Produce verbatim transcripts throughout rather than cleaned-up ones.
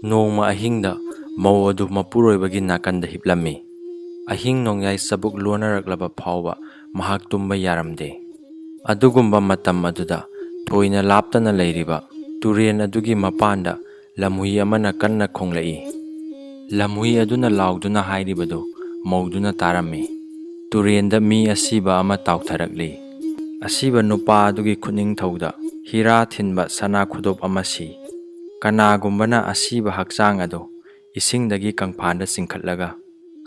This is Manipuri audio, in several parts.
ꯅꯣꯡꯃ ꯑꯍꯤꯡꯗ ꯃꯧ ꯑꯗꯨ ꯃꯄꯨꯔꯣꯏꯕꯒꯤ ꯅꯥꯀꯟꯗ ꯍꯤꯞꯂꯝꯃꯤ꯫ ꯑꯍꯤꯡ ꯅꯣꯡꯌꯥꯏ ꯆꯕꯨꯛ ꯂꯣꯟꯅꯔꯛꯂꯕ ꯐꯥꯎꯕ ꯃꯍꯥꯛ ꯇꯨꯝꯕ ꯌꯥꯔꯝꯗꯦ꯫ ꯑꯗꯨꯒꯨꯝꯕ ꯃꯇꯝ ꯑꯗꯨꯗ ꯊꯣꯏꯅ ꯂꯥꯞꯇꯅ ꯂꯩꯔꯤꯕ ꯇꯨꯔꯦꯟ ꯑꯗꯨꯒꯤ ꯃꯄꯥꯟꯗ ꯂꯝꯍꯨꯏ ꯑꯃꯅ ꯀꯟꯅ ꯈꯣꯡꯂꯛꯏ꯫ ꯂꯝꯍꯨꯏ ꯑꯗꯨꯅ ꯂꯥꯎꯗꯨꯅ ꯍꯥꯏꯔꯤꯕꯗꯨ ꯃꯧꯗꯨꯅ ꯇꯥꯔꯝꯃꯤ꯫ ꯇꯨꯔꯦꯟꯗ ꯃꯤ ꯑꯁꯤꯕ ꯑꯃ ꯇꯥꯎꯊꯔꯛꯂꯤ꯫ ꯑꯁꯤꯕ ꯅꯨꯄꯥ ꯑꯗꯨꯒꯤ ꯈꯨꯠꯅꯤꯡꯊꯧꯗ ꯍꯤꯔꯥ ꯊꯤꯟꯕ ꯁꯅꯥ ꯈꯨꯗꯣꯞ ꯑꯃ ꯁꯤ꯫ ꯀꯅꯥꯒꯨꯝꯕꯅ ꯑꯁꯤꯕ ꯍꯛꯆꯥꯡ ꯑꯗꯨ ꯏꯁꯤꯡꯗꯒꯤ ꯀꯪꯐꯥꯟꯗ ꯆꯤꯡꯈꯠꯂꯒ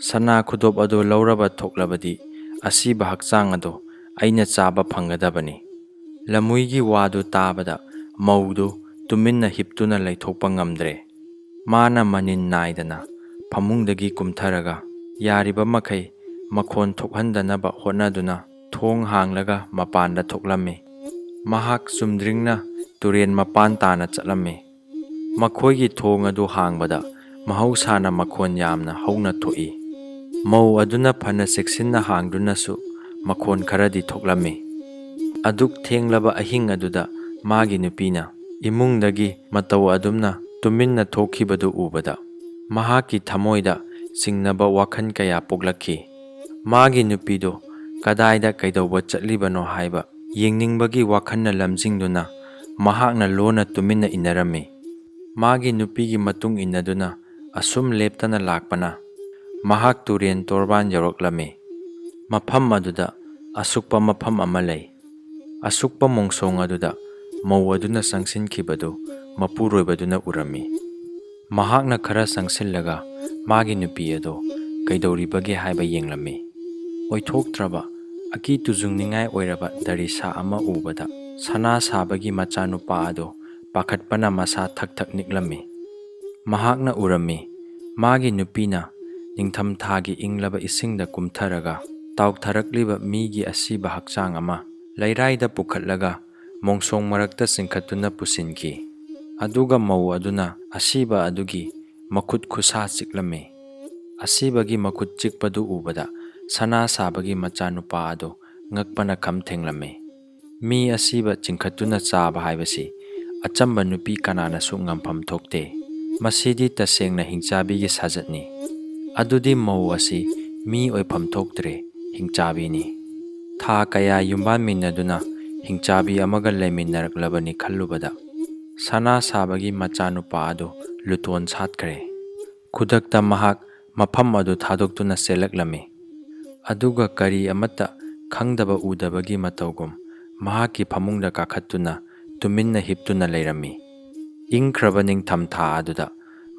ꯁꯅꯥ ꯈꯨꯗꯣꯞ ꯑꯗꯨ ꯂꯧꯔꯕ ꯊꯣꯛꯂꯕꯗꯤ ꯑꯁꯤꯕ ꯍꯛꯆꯥꯡ ꯑꯗꯨ ꯑꯩꯅ ꯆꯥꯕ ꯐꯪꯒꯗꯕꯅꯤ꯫ ꯂꯝꯍꯨꯏꯒꯤ ꯋꯥꯗꯨ ꯇꯥꯕꯗ ꯃꯧꯗꯨ ꯇꯨꯃꯤꯟꯅ ꯍꯤꯞꯇꯨꯅ ꯂꯩꯊꯣꯛꯄ ꯉꯝꯗ꯭ꯔꯦ꯫ ꯃꯥꯅ ꯃꯅꯤꯟ ꯅꯥꯏꯗꯅ ꯐꯃꯨꯡꯗꯒꯤ ꯀꯨꯝꯊꯔꯒ ꯌꯥꯔꯤꯕ ꯃꯈꯩ ꯃꯈꯣꯟ ꯊꯣꯛꯍꯟꯗꯅꯕ ꯍꯣꯠꯅꯗꯨꯅ ꯊꯣꯡ ꯍꯥꯡꯂꯒ ꯃꯄꯥꯟꯗ ꯊꯣꯛꯂꯝꯃꯤ꯫ ꯃꯍꯥꯛ ꯆꯨꯝꯗ꯭ꯔꯤꯡꯅ ꯇꯨꯔꯦꯟ ꯃꯄꯥꯟ ꯇꯥꯅ ꯆꯠꯂꯝꯃꯤ꯫ ꯃꯈꯣꯏꯒꯤ ꯊꯣꯡ ꯑꯗꯨ ꯍꯥꯡꯕꯗ ꯃꯍꯧꯁꯥꯅ ꯃꯈꯣꯟ ꯌꯥꯝꯅ ꯍꯧꯅ ꯊꯣꯛꯏ꯫ ꯃꯧ ꯑꯗꯨꯅ ꯐꯅ ꯆꯦꯛꯁꯤꯟꯅ ꯍꯥꯡꯗꯨꯅꯁꯨ ꯃꯈꯣꯟ ꯈꯔꯗꯤ ꯊꯣꯛꯂꯝꯃꯤ꯫ ꯑꯗꯨꯛ ꯊꯦꯡꯂꯕ ꯑꯍꯤꯡ ꯑꯗꯨꯗ ꯃꯥꯒꯤ ꯅꯨꯄꯤꯅ ꯏꯃꯨꯡꯗꯒꯤ ꯃꯇꯧ ꯑꯗꯨꯝꯅ ꯇꯨꯃꯤꯟꯅ ꯊꯣꯛꯈꯤꯕꯗꯨ ꯎꯕꯗ ꯃꯍꯥꯛꯀꯤ ꯊꯃꯣꯏꯗ ꯆꯤꯡꯅꯕ ꯋꯥꯈꯜ ꯀꯌꯥ ꯄꯣꯛꯂꯛꯈꯤ꯫ ꯃꯥꯒꯤ ꯅꯨꯄꯤꯗꯨ ꯀꯗꯥꯏꯗ ꯀꯩꯗꯧꯕ ꯆꯠꯂꯤꯕꯅꯣ ꯍꯥꯏꯕ ꯌꯦꯡꯅꯤꯡꯕꯒꯤ ꯋꯥꯈꯜꯅ ꯂꯝꯖꯤꯡꯗꯨꯅ ꯃꯍꯥꯛꯅ ꯂꯣꯟꯅ ꯇꯨꯃꯤꯟꯅ ꯏꯟꯅꯔꯝꯃꯤ꯫ ꯃꯥꯒꯤ ꯅꯨꯄꯤꯒꯤ ꯃꯇꯨꯡ ꯏꯟꯅꯗꯨꯅ ꯑꯁꯨꯝ ꯂꯦꯞꯇꯅ ꯂꯥꯛꯄꯅ ꯃꯍꯥꯛ ꯇꯨꯔꯦꯟ ꯇꯣꯔꯕꯥꯟ ꯌꯧꯔꯛꯂꯝꯃꯤ꯫ ꯃꯐꯝ ꯑꯗꯨꯗ ꯑꯁꯨꯛꯄ ꯃꯐꯝ ꯑꯃ ꯂꯩ꯫ ꯑꯁꯨꯛꯄ ꯃꯣꯡꯁꯣꯡ ꯑꯗꯨꯗ ꯃꯧ ꯑꯗꯨꯅ ꯆꯪꯁꯤꯟꯈꯤꯕꯗꯨ ꯃꯄꯨꯔꯣꯏꯕꯗꯨꯅ ꯎꯔꯝꯃꯤ꯫ ꯃꯍꯥꯛꯅ ꯈꯔ ꯆꯪꯁꯤꯜꯂꯒ ꯃꯥꯒꯤ ꯅꯨꯄꯤ ꯑꯗꯨ ꯀꯩꯗꯧꯔꯤꯕꯒꯦ ꯍꯥꯏꯕ ꯌꯦꯡꯂꯝꯃꯤ꯫ ꯑꯣꯏꯊꯣꯛꯇ꯭ꯔꯕ, ꯑꯀꯤ ꯇꯨꯖꯨꯡꯅꯤꯡꯉꯥꯏ ꯑꯣꯏꯔꯕ ꯗꯔꯤꯁꯥ ꯑꯃ ꯎꯕꯗ ꯁꯅꯥ ꯁꯥꯕꯒꯤ ꯃꯆꯥꯅꯨꯄꯥ ꯑꯗꯨ ꯄꯥꯈꯠꯄꯅ ꯃꯁꯥ ꯊꯛ ꯊꯛ ꯅꯤꯛꯂꯝꯃꯤ꯫ ꯃꯍꯥꯛꯅ ꯎꯔꯝꯃꯤ, ꯃꯥꯒꯤ ꯅꯨꯄꯤꯅ ꯅꯤꯡꯊꯝꯊꯥꯒꯤ ꯏꯪꯂꯕ ꯏꯁꯤꯡꯗ ꯀꯨꯝꯊꯔꯒ ꯇꯥꯎꯊꯔꯛꯂꯤꯕ ꯃꯤꯒꯤ ꯑꯁꯤꯕ ꯍꯛꯆꯥꯡ ꯑꯃ ꯂꯩꯔꯥꯏꯗ ꯄꯨꯈꯠꯂꯒ ꯃꯣꯡꯁꯣꯡ ꯃꯔꯛꯇ ꯆꯤꯡꯈꯠꯇꯨꯅ ꯄꯨꯁꯤꯟꯈꯤ꯫ ꯑꯗꯨꯒ ꯃꯧ ꯑꯗꯨꯅ ꯑꯁꯤꯕ ꯑꯗꯨꯒꯤ ꯃꯈꯨꯠ ꯈꯨꯠꯁꯥ ꯆꯤꯛꯂꯝꯃꯤ꯫ ꯑꯁꯤꯕꯒꯤ ꯃꯈꯨꯠ ꯆꯤꯛꯄꯗꯨ ꯎꯕꯗ ꯁꯅꯥ ꯁꯥꯕꯒꯤ ꯃꯆꯥꯅꯨꯄꯥ ꯑꯗꯨ ꯉꯛꯄꯅ ꯈꯝ ꯊꯦꯡꯂꯝꯃꯤ꯫ ꯃꯤ ꯑꯁꯤꯕ ꯆꯤꯡꯈꯠꯇꯨꯅ ꯆꯥꯕ ꯍꯥꯏꯕꯁꯤ ꯑꯆꯝꯕ ꯅꯨꯄꯤ ꯀꯅꯥꯅꯁꯨ ꯉꯝꯐꯝ ꯊꯣꯛꯇꯦ꯫ "ꯃꯁꯤꯗꯤ ꯇꯁꯦꯡꯅ ꯍꯤꯡꯆꯥꯕꯤꯒꯤ ꯁꯥꯖꯠꯅꯤ꯫ ꯑꯗꯨꯗꯤ ꯃꯧ ꯑꯁꯤ ꯃꯤ ꯑꯣꯏꯐꯝ ꯊꯣꯛꯇ꯭ꯔꯦ, ꯍꯤꯡꯆꯥꯕꯤꯅꯤ꯫" ꯊꯥ ꯀꯌꯥ ꯌꯨꯝꯕꯥꯟꯃꯤꯟꯅꯗꯨꯅ ꯍꯤꯡꯆꯥꯕꯤ ꯑꯃꯒ ꯂꯩꯃꯤꯟꯅꯔꯛꯂꯕꯅꯤ ꯈꯜꯂꯨꯕꯗ, ꯁꯅꯥ ꯁꯥꯕꯒꯤ ꯃꯆꯥꯅꯨꯄꯥ ꯑꯗꯨ ꯂꯨꯇꯣꯟ ꯁꯥꯠꯈ꯭ꯔꯦ꯫ ꯈꯨꯗꯛꯇ ꯃꯍꯥꯛ ꯃꯐꯝ ꯑꯗꯨ ꯊꯥꯗꯣꯛꯇꯨꯅ ꯆꯦꯜꯂꯛꯂꯝꯃꯤ꯫ ꯑꯗꯨꯒ ꯀꯔꯤ ꯑꯃꯠꯇ ꯈꯪꯗꯕ ꯎꯗꯕꯒꯤ ꯃꯇꯧꯒꯨꯝ ꯃꯍꯥꯛꯀꯤ ꯐꯃꯨꯡꯗ ꯀꯥꯈꯠꯇꯨꯅ ꯇꯨꯃꯤꯟꯅ ꯍꯤꯞꯇꯨꯅ ꯂꯩꯔꯝꯃꯤ꯫ ꯏꯪꯈ꯭ꯔꯕ ꯅꯤꯡꯊꯝꯊꯥ ꯑꯗꯨꯗ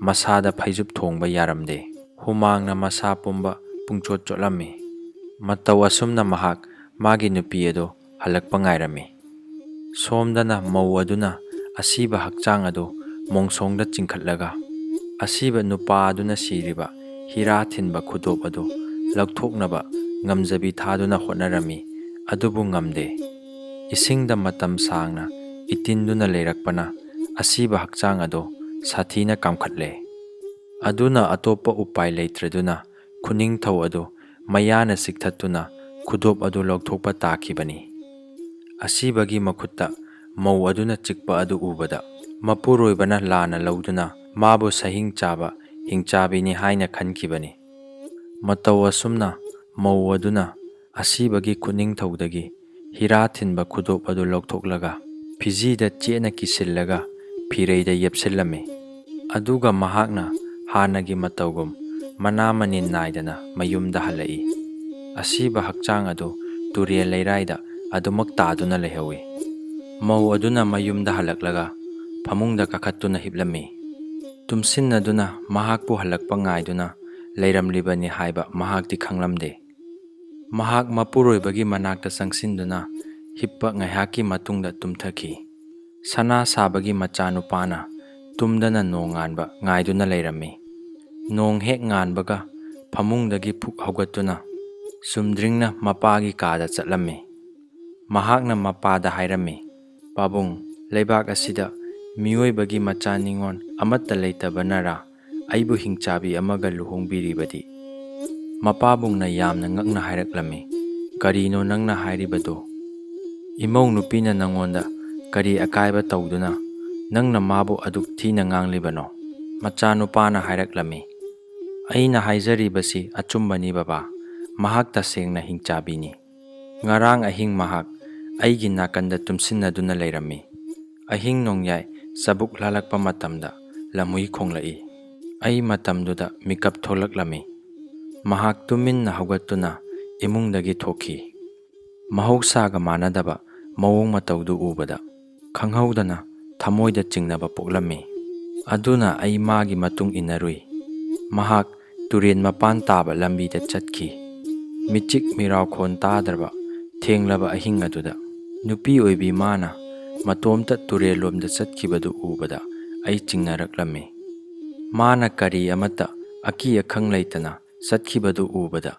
ꯃꯁꯥꯗ ꯐꯩꯖꯨꯞ ꯊꯣꯡꯕ ꯌꯥꯔꯝꯗꯦ꯫ ꯍꯨꯃꯥꯡꯅ ꯃꯁꯥ ꯄꯨꯝꯕ ꯄꯨꯡꯆꯣꯠ ꯆꯣꯠꯂꯝꯃꯤ꯫ ꯃꯇꯧ ꯑꯁꯨꯝꯅ ꯃꯍꯥꯛ ꯃꯥꯒꯤ ꯅꯨꯄꯤ ꯑꯗꯨ ꯍꯜꯂꯛꯄ ꯉꯥꯏꯔꯝꯃꯤ꯫ ꯁꯣꯝꯗꯅ ꯃꯧ ꯑꯗꯨꯅ ꯑꯁꯤꯕ ꯍꯛꯆꯥꯡ ꯑꯗꯨ ꯃꯣꯡꯁꯣꯡꯗ ꯆꯤꯡꯈꯠꯂꯒ, ꯑꯁꯤꯕ ꯅꯨꯄꯥ ꯑꯗꯨꯅ ꯁꯤꯔꯤꯕ ꯍꯤꯔꯥ ꯊꯤꯟꯕ ꯈꯨꯗꯣꯞ ꯑꯗꯨ ꯂꯧꯊꯣꯛꯅꯕ ꯉꯝꯖꯕꯤ ꯊꯥꯗꯨꯅ ꯍꯣꯠꯅꯔꯝꯃꯤ, ꯑꯗꯨꯕꯨ ꯉꯝꯗꯦ꯫ ꯏꯁꯤꯡꯗ ꯃꯇꯝ ꯁꯥꯡꯅ ꯏꯇꯤꯟꯗꯨꯅ ꯂꯩꯔꯛꯄꯅ ꯑꯁꯤꯕ ꯍꯛꯆꯥꯡ ꯑꯗꯨ ꯁꯥꯊꯤꯅ ꯀꯥꯝꯈꯠꯂꯦ꯫ ꯑꯗꯨꯅ ꯑꯇꯣꯞꯄ ꯎꯄꯥꯏ ꯂꯩꯇ꯭ꯔꯗꯨꯅ ꯈꯨꯅꯤꯡꯊꯧ ꯑꯗꯨ ꯃꯌꯥꯅ ꯆꯤꯛꯊꯠꯇꯨꯅ ꯈꯨꯗꯣꯞ ꯑꯗꯨ ꯂꯧꯊꯣꯛꯄ ꯇꯥꯈꯤꯕꯅꯤ꯫ ꯑꯁꯤꯕꯒꯤ ꯃꯈꯨꯠꯇ ꯃꯧ ꯑꯗꯨꯅ ꯆꯤꯛꯄ ꯑꯗꯨ ꯎꯕꯗ, ꯃꯄꯨꯔꯣꯏꯕꯅ ꯂꯥꯟꯅ ꯂꯧꯗꯨꯅ ꯃꯥꯕꯨ ꯁꯍꯤꯡ ꯆꯥꯕ ꯍꯤꯡꯆꯥꯕꯤꯅꯤ ꯍꯥꯏꯅ ꯈꯟꯈꯤꯕꯅꯤ꯫ ꯃꯇꯧ ꯑꯁꯨꯝꯅ ꯃꯧ ꯑꯗꯨꯅ ꯑꯁꯤꯕꯒꯤ ꯈꯨꯅꯤꯡꯊꯧꯗꯒꯤ ꯍꯤꯔꯥ ꯊꯤꯟꯕ ꯈꯨꯗꯣꯞ ꯑꯗꯨ ꯂꯧꯊꯣꯛꯂꯒ, ꯐꯤꯖꯤꯗ ꯆꯦꯠꯅ ꯀꯤꯁꯤꯜꯂꯒ ꯐꯤꯔꯩꯗ ꯌꯦꯞꯁꯤꯜꯂꯝꯃꯤ꯫ ꯑꯗꯨꯒ ꯃꯍꯥꯛꯅ ꯍꯥꯟꯅꯒꯤ ꯃꯇꯧꯒꯨꯝ ꯃꯅꯥ ꯃꯅꯤꯟ ꯅꯥꯏꯗꯅ ꯃꯌꯨꯝꯗ ꯍꯜꯂꯛꯏ꯫ ꯑꯁꯤꯕ ꯍꯛꯆꯥꯡ ꯑꯗꯨ ꯇꯨꯔꯦꯜ ꯂꯩꯔꯥꯏꯗ ꯑꯗꯨꯃꯛ ꯇꯥꯗꯨꯅ ꯂꯩꯍꯧꯏ꯫ ꯃꯧ ꯑꯗꯨꯅ ꯃꯌꯨꯝꯗ ꯍꯜꯂꯛꯂꯒ ꯐꯃꯨꯡꯗ ꯀꯥꯈꯠꯇꯨꯅ ꯍꯤꯞꯂꯝꯃꯤ꯫ ꯇꯨꯝꯁꯤꯟꯅꯗꯨꯅ ꯃꯍꯥꯛꯄꯨ ꯍꯜꯂꯛꯄ ꯉꯥꯏꯗꯨꯅ ꯂꯩꯔꯝꯂꯤꯕꯅꯤ ꯍꯥꯏꯕ ꯃꯍꯥꯛꯇꯤ ꯈꯪꯂꯝꯗꯦ꯫ ꯃꯍꯥꯛ ꯃꯄꯨꯔꯣꯏꯕꯒꯤ ꯃꯅꯥꯛꯇ ꯆꯪꯁꯤꯟꯗꯨꯅ ꯍꯤꯞꯄ ꯉꯥꯏꯍꯥꯛꯀꯤ ꯃꯇꯨꯡꯗ ꯇꯨꯝꯊꯈꯤ꯫ ꯁꯅꯥ ꯁꯥꯕꯒꯤ ꯃꯆꯥꯅꯨꯄꯥꯅ ꯇꯨꯝꯗꯅ ꯅꯣꯡ ꯉꯥꯟꯕ ꯉꯥꯏꯗꯨꯅ ꯂꯩꯔꯝꯃꯤ꯫ ꯅꯣꯡ ꯍꯦꯛ ꯉꯥꯟꯕꯒ ꯐꯃꯨꯡꯗꯒꯤ ꯐꯨꯛ ꯍꯧꯒꯠꯇꯨꯅ ꯆꯨꯝꯗ꯭ꯔꯤꯡꯅ ꯃꯄꯥꯒꯤ ꯀꯥꯗ ꯆꯠꯂꯝꯃꯤ꯫ ꯃꯍꯥꯛꯅ ꯃꯄꯥꯗ ꯍꯥꯏꯔꯝꯃꯤ, "ꯄꯥꯕꯨꯡ, ꯂꯩꯕꯥꯛ ꯑꯁꯤꯗ ꯃꯤꯑꯣꯏꯕꯒꯤ ꯃꯆꯥ ꯅꯤꯉꯣꯜ ꯑꯃꯠꯇ ꯂꯩꯇꯕꯅꯔꯥ ꯑꯩꯕꯨ ꯍꯤꯡꯆꯥꯕꯤ ꯑꯃꯒ ꯂꯨꯍꯣꯡꯕꯤꯔꯤꯕꯗꯤ?" ꯃꯄꯥꯕꯨꯡꯅ ꯌꯥꯝꯅ ꯉꯛꯅ ꯍꯥꯏꯔꯛꯂꯝꯃꯤ, "ꯀꯔꯤꯅꯣ ꯅꯪꯅ ꯍꯥꯏꯔꯤꯕꯗꯨ? ꯏꯃꯧ ꯅꯨꯄꯤꯅ ꯅꯪꯉꯣꯟꯗ ꯀꯔꯤ ꯑꯀꯥꯏꯕ ꯇꯧꯗꯨꯅ ꯅꯪꯅ ꯃꯥꯕꯨ ꯑꯗꯨꯛ ꯊꯤꯅ ꯉꯥꯡꯂꯤꯕꯅꯣ? ꯃꯆꯥꯅꯨꯄꯥꯅ ꯍꯥꯏꯔꯛꯂꯝꯃꯤ, "ꯑꯩꯅ ꯍꯥꯏꯖꯔꯤꯕꯁꯤ ꯑꯆꯨꯝꯕꯅꯤ ꯕꯕꯥ꯫ ꯃꯍꯥꯛ ꯇꯁꯦꯡꯅ ꯍꯤꯡꯆꯥꯕꯤꯅꯤ꯫ ꯉꯔꯥꯡ ꯑꯍꯤꯡ ꯃꯍꯥꯛ ꯑꯩꯒꯤ ꯅꯥꯀꯟꯗ ꯇꯨꯝꯁꯤꯟꯅꯗꯨꯅ ꯂꯩꯔꯝꯃꯤ꯫ ꯑꯍꯤꯡ ꯅꯣꯡꯌꯥꯏ ꯆꯕꯨꯛ ꯂꯥꯜꯂꯛꯄ ꯃꯇꯝꯗ ꯂꯝꯍꯨꯏ ꯈꯣꯡꯂꯛꯏ꯫ ꯑꯩ ꯃꯇꯝꯗꯨꯗ ꯃꯤꯀꯞ ꯊꯣꯛꯂꯛꯂꯝꯃꯤ꯫ ꯃꯍꯥꯛ ꯇꯨꯃꯤꯟꯅ ꯍꯧꯒꯠꯇꯨꯅ ꯏꯃꯨꯡꯗꯒꯤ ꯊꯣꯛꯈꯤ꯫ ꯃꯍꯧꯁꯥꯒ ꯃꯥꯟꯅꯗꯕ ꯃꯑꯣꯡ ꯃꯇꯧꯗꯨ ꯎꯕꯗ ꯈꯪꯍꯧꯗꯅ ꯊꯃꯣꯏꯗ ꯆꯤꯡꯅꯕ ꯄꯣꯛꯂꯝꯃꯤ꯫ ꯑꯗꯨꯅ ꯑꯩ ꯃꯥꯒꯤ ꯃꯇꯨꯡ ꯏꯟꯅꯔꯨꯏ꯫ ꯃꯍꯥꯛ ꯇꯨꯔꯦꯟ ꯃꯄꯥꯟ ꯇꯥꯕ ꯂꯝꯕꯤꯗ ꯆꯠꯈꯤ꯫ ꯃꯤꯆꯤꯛ ꯃꯤꯔꯥꯎꯈꯣꯟ ꯇꯥꯗ꯭ꯔꯕ ꯊꯦꯡꯂꯕ ꯑꯍꯤꯡ ꯑꯗꯨꯗ ꯅꯨꯄꯤ ꯑꯣꯏꯕꯤ ꯃꯥꯅ ꯃꯇꯣꯝꯇ ꯇꯨꯔꯦꯜꯂꯣꯝꯗ ꯆꯠꯈꯤꯕꯗꯨ ꯎꯕꯗ ꯑꯩ ꯆꯤꯡꯅꯔꯛꯂꯝꯃꯤ꯫ ꯃꯥꯅ ꯀꯔꯤ ꯑꯃꯠꯇ ꯑꯀꯤ ꯑꯈꯪ ꯂꯩꯇꯅ ꯆꯠꯈꯤꯕꯗꯨ ꯎꯕꯗ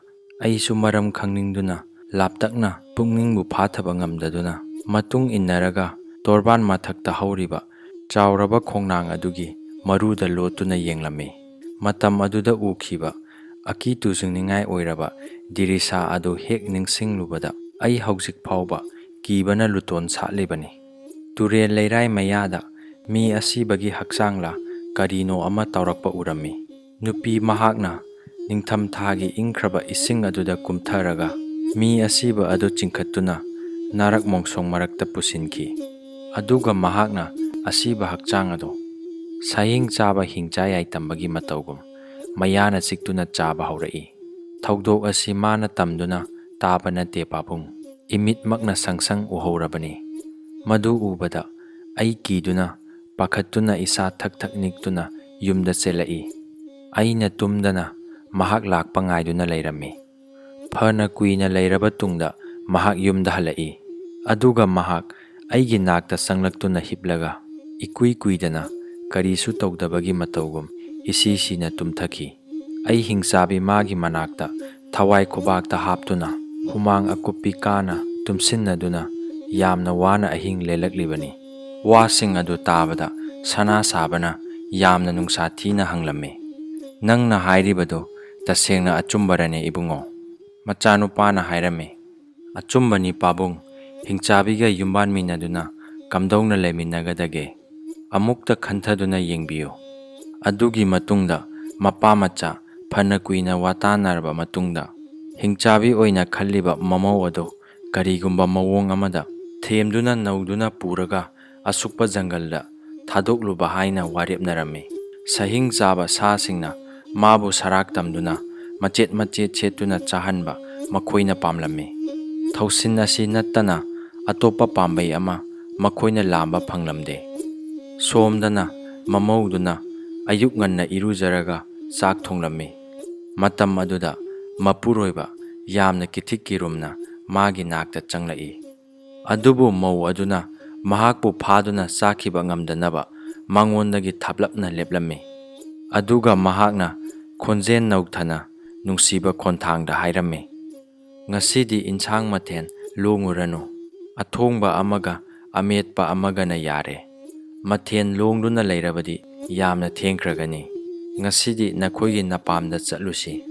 ꯑꯩꯁꯨ ꯃꯔꯝ ꯈꯪꯅꯤꯡꯗꯨꯅ ꯂꯥꯞꯇꯛꯅ ꯄꯨꯛꯅꯤꯡꯕꯨ ꯐꯥꯊꯕ ꯉꯝꯗꯗꯨꯅ ꯃꯇꯨꯡ ꯏꯟꯅꯔꯒ ꯇꯣꯔꯕꯥꯟ ꯃꯊꯛꯇ ꯍꯧꯔꯤꯕ ꯆꯥꯎꯔꯕ ꯈꯣꯡꯅꯥꯡ ꯑꯗꯨꯒꯤ ꯃꯔꯨꯗ ꯂꯣꯠꯇꯨꯅ ꯌꯦꯡꯂꯝꯃꯤ꯫ ꯃꯇꯝ ꯑꯗꯨꯗ ꯎꯈꯤꯕ ꯑꯀꯤ ꯇꯨꯖꯨꯡꯅꯤꯡꯉꯥꯏ ꯑꯣꯏꯔꯕ ꯗꯤꯔꯤꯁꯥ ꯑꯗꯨ ꯍꯦꯛ ꯅꯤꯡꯁꯤꯡꯂꯨꯕꯗ ꯑꯩ ꯍꯧꯖꯤꯛ ꯐꯥꯎꯕ ꯀꯤꯕꯅ ꯂꯨꯇꯣꯟ ꯁꯥꯠꯂꯤꯕꯅꯤ꯫ ꯇꯨꯔꯦꯜ ꯂꯩꯔꯥꯏ ꯃꯌꯥꯗ ꯃꯤ ꯑꯁꯤꯕꯒꯤ ꯍꯛꯆꯥꯡꯂ ꯀꯔꯤꯅꯣ ꯑꯃ ꯇꯧꯔꯛꯄ ꯎꯔꯝꯃꯤ꯫ ꯅꯨꯄꯤ ꯃꯍꯥꯛꯅ ꯅꯤꯡꯊꯝꯊꯥꯒꯤ ꯏꯪꯈ꯭ꯔꯕ ꯏꯁꯤꯡ ꯑꯗꯨꯗ ꯀꯨꯝꯊꯔꯒ ꯃꯤ ꯑꯁꯤꯕ ꯑꯗꯨ ꯆꯤꯡꯈꯠꯇꯨꯅ ꯅꯥꯔꯛ ꯃꯣꯡꯁꯣꯡ ꯃꯔꯛꯇ ꯄꯨꯁꯤꯟꯈꯤ꯫ ꯑꯗꯨꯒ ꯃꯍꯥꯛꯅ ꯑꯁꯤꯕ ꯍꯛꯆꯥꯡ ꯑꯗꯨ ꯁꯥꯍꯤꯡ ꯆꯥꯕ ꯍꯤꯡꯆꯥ ꯌꯥꯏꯇꯝꯕꯒꯤ ꯃꯇꯧꯒꯨꯝ ꯃꯌꯥꯅ ꯆꯤꯛꯇꯨꯅ ꯆꯥꯕ ꯍꯧꯔꯛꯏ꯫ ꯊꯧꯗꯣꯛ ꯑꯁꯤ ꯃꯥꯅ ꯇꯝꯗꯨꯅ ꯇꯥꯕ ꯅꯠꯇꯦ ꯄꯥꯕꯨꯡ, ꯏꯃꯤꯠꯃꯛꯅ ꯁꯪꯁꯪ ꯎꯍꯧꯔꯕꯅꯤ꯫ ꯃꯗꯨ ꯎꯕꯗ ꯑꯩ ꯀꯤꯗꯨꯅ ꯄꯥꯈꯠꯇꯨꯅ ꯏꯁꯥ ꯊꯛ ꯊꯛ ꯅꯤꯛꯇꯨꯅ ꯌꯨꯝꯗ ꯆꯦꯜꯂꯛꯏ꯫ ꯑꯩꯅ ꯇꯨꯝꯗꯅ ꯃꯍꯥꯛ ꯂꯥꯛꯄ ꯉꯥꯏꯗꯨꯅ ꯂꯩꯔꯝꯃꯤ꯫ ꯐꯅ ꯀꯨꯏꯅ ꯂꯩꯔꯕ ꯇꯨꯡꯗ ꯃꯍꯥꯛ ꯌꯨꯝꯗ ꯍꯜꯂꯛꯏ꯫ ꯑꯗꯨꯒ ꯃꯍꯥꯛ ꯑꯩꯒꯤ ꯅꯥꯛꯇ ꯆꯪꯂꯛꯇꯨꯅ ꯍꯤꯞꯂꯒ ꯏꯀꯨꯏ ꯀꯨꯏꯗꯅ ꯀꯔꯤꯁꯨ ꯇꯧꯗꯕꯒꯤ ꯃꯇꯧꯒꯨꯝ ꯏꯁꯤ ꯁꯤꯅ ꯇꯨꯝꯊꯈꯤ꯫ ꯑꯩ ꯍꯤꯡꯆꯥꯕꯤ ꯃꯥꯒꯤ ꯃꯅꯥꯛꯇ ꯊꯋꯥꯏ ꯈꯨꯕꯥꯛꯇ ꯍꯥꯞꯇꯨꯅ ꯍꯨꯃꯥꯡ ꯑꯀꯨꯞꯄꯤ ꯀꯥꯅ ꯇꯨꯝꯁꯤꯟꯅꯗꯨꯅ ꯌꯥꯝꯅ ꯋꯥꯅ ꯑꯍꯤꯡ ꯂꯦꯜꯂꯛꯂꯤꯕꯅꯤ꯫ ꯋꯥꯁꯤꯡ ꯑꯗꯨ ꯇꯥꯕꯗ ꯁꯅꯥ ꯁꯥꯕꯅ ꯌꯥꯝꯅ ꯅꯨꯡꯁꯥ ꯊꯤꯅ ꯍꯪꯂꯝꯃꯤ, "ꯅꯪꯅ ꯍꯥꯏꯔꯤꯕꯗꯨ ꯇꯁꯦꯡꯅ ꯑꯆꯨꯝꯕꯔꯅꯦ ꯏꯕꯨꯡꯉꯣ?" ꯃꯆꯥꯅꯨꯄꯥꯅ ꯍꯥꯏꯔꯝꯃꯤ, "ꯑꯆꯨꯝꯕꯅꯤ ꯄꯥꯕꯨꯡ, ꯍꯤꯡꯆꯥꯕꯤꯒ ꯌꯨꯝꯕꯥꯟꯃꯤꯟꯅꯗꯨꯅ ꯀꯝꯗꯧꯅ ꯂꯩꯃꯤꯟꯅꯒꯗꯒꯦ? ꯑꯃꯨꯛꯇ ꯈꯟꯊꯗꯨꯅ ꯌꯦꯡꯕꯤꯌꯨ꯫ ꯑꯗꯨꯒꯤ ꯃꯇꯨꯡꯗ ꯃꯄꯥ ꯃꯆꯥ ꯐꯅ ꯀꯨꯏꯅ ꯋꯥꯇꯥꯅꯔꯕ ꯃꯇꯨꯡꯗ, ꯍꯤꯡꯆꯥꯕꯤ ꯑꯣꯏꯅ ꯈꯜꯂꯤꯕ ꯃꯃꯧ ꯑꯗꯨ ꯀꯔꯤꯒꯨꯝꯕ ꯃꯑꯣꯡ ꯑꯃꯗ ꯊꯦꯝꯗꯨꯅ ꯅꯧꯗꯨꯅ ꯄꯨꯔꯒ ꯑꯁꯨꯛꯄ ꯖꯪꯒꯜꯗ ꯊꯥꯗꯣꯛꯂꯨꯕ ꯍꯥꯏꯅ ꯋꯥꯔꯦꯞꯅꯔꯝꯃꯤ꯫ ꯁꯍꯤꯡ ꯆꯥꯕ ꯁꯥꯁꯤꯡꯅ ꯃꯥꯕꯨ ꯁꯔꯥꯛ ꯇꯝꯗꯨꯅ ꯃꯆꯦꯠ ꯃꯆꯦꯠ ꯁꯦꯠꯇꯨꯅ ꯆꯥꯍꯟꯕ ꯃꯈꯣꯏꯅ ꯄꯥꯝꯂꯝꯃꯤ꯫ ꯊꯧꯁꯤꯟ ꯑꯁꯤ ꯅꯠꯇꯅ ꯑꯇꯣꯞꯄ ꯄꯥꯝꯕꯩ ꯑꯃ ꯃꯈꯣꯏꯅ ꯂꯥꯝꯕ ꯐꯪꯂꯝꯗꯦ꯫ ꯁꯣꯝꯗꯅ ꯃꯃꯧꯗꯨꯅ ꯑꯌꯨꯛ ꯉꯟꯅ ꯏꯔꯨꯖꯔꯒ ꯆꯥꯛ ꯊꯣꯡꯂꯝꯃꯤ꯫ ꯃꯇꯝ ꯑꯗꯨꯗ ꯃꯄꯨꯔꯣꯏꯕ ꯌꯥꯝꯅ ꯀꯤꯊꯤꯛ ꯀꯤꯔꯨꯝꯅ ꯃꯥꯒꯤ ꯅꯥꯛꯇ ꯆꯪꯂꯛꯏ꯫ ꯑꯗꯨꯕꯨ ꯃꯧ ꯑꯗꯨꯅ ꯃꯍꯥꯛꯄꯨ ꯐꯥꯗꯨꯅ ꯆꯥꯈꯤꯕ ꯉꯝꯗꯅꯕ ꯃꯉꯣꯟꯗꯒꯤ ꯊꯥꯞꯂꯞꯅ ꯂꯦꯞꯂꯝꯃꯤ꯫ ꯑꯗꯨꯒ ꯃꯍꯥꯛꯅ ꯈꯣꯟꯖꯦꯜ ꯅꯧꯊꯅ ꯅꯨꯡꯁꯤꯕ ꯈꯣꯟꯊꯥꯡꯗ ꯍꯥꯏꯔꯝꯃꯤ, "ꯉꯁꯤꯗꯤ ꯏꯟꯁꯥꯡ ꯃꯊꯦꯜ ꯂꯣꯡꯉꯨꯔꯅꯨ꯫ ꯑꯊꯣꯡꯕ ꯑꯃꯒ ꯑꯃꯦꯠꯄ ꯑꯃꯒꯅ ꯌꯥꯔꯦ꯫ ꯃꯊꯦꯜ ꯂꯣꯡꯗꯨꯅ ꯂꯩꯔꯕꯗꯤ ꯌꯥꯝꯅ ꯊꯦꯡꯈ꯭ꯔꯒꯅꯤ꯫ ꯉꯁꯤꯗꯤ ꯅꯈꯣꯏꯒꯤ ꯅꯄꯥꯝꯗ ꯆꯠꯂꯨꯁꯤ꯫"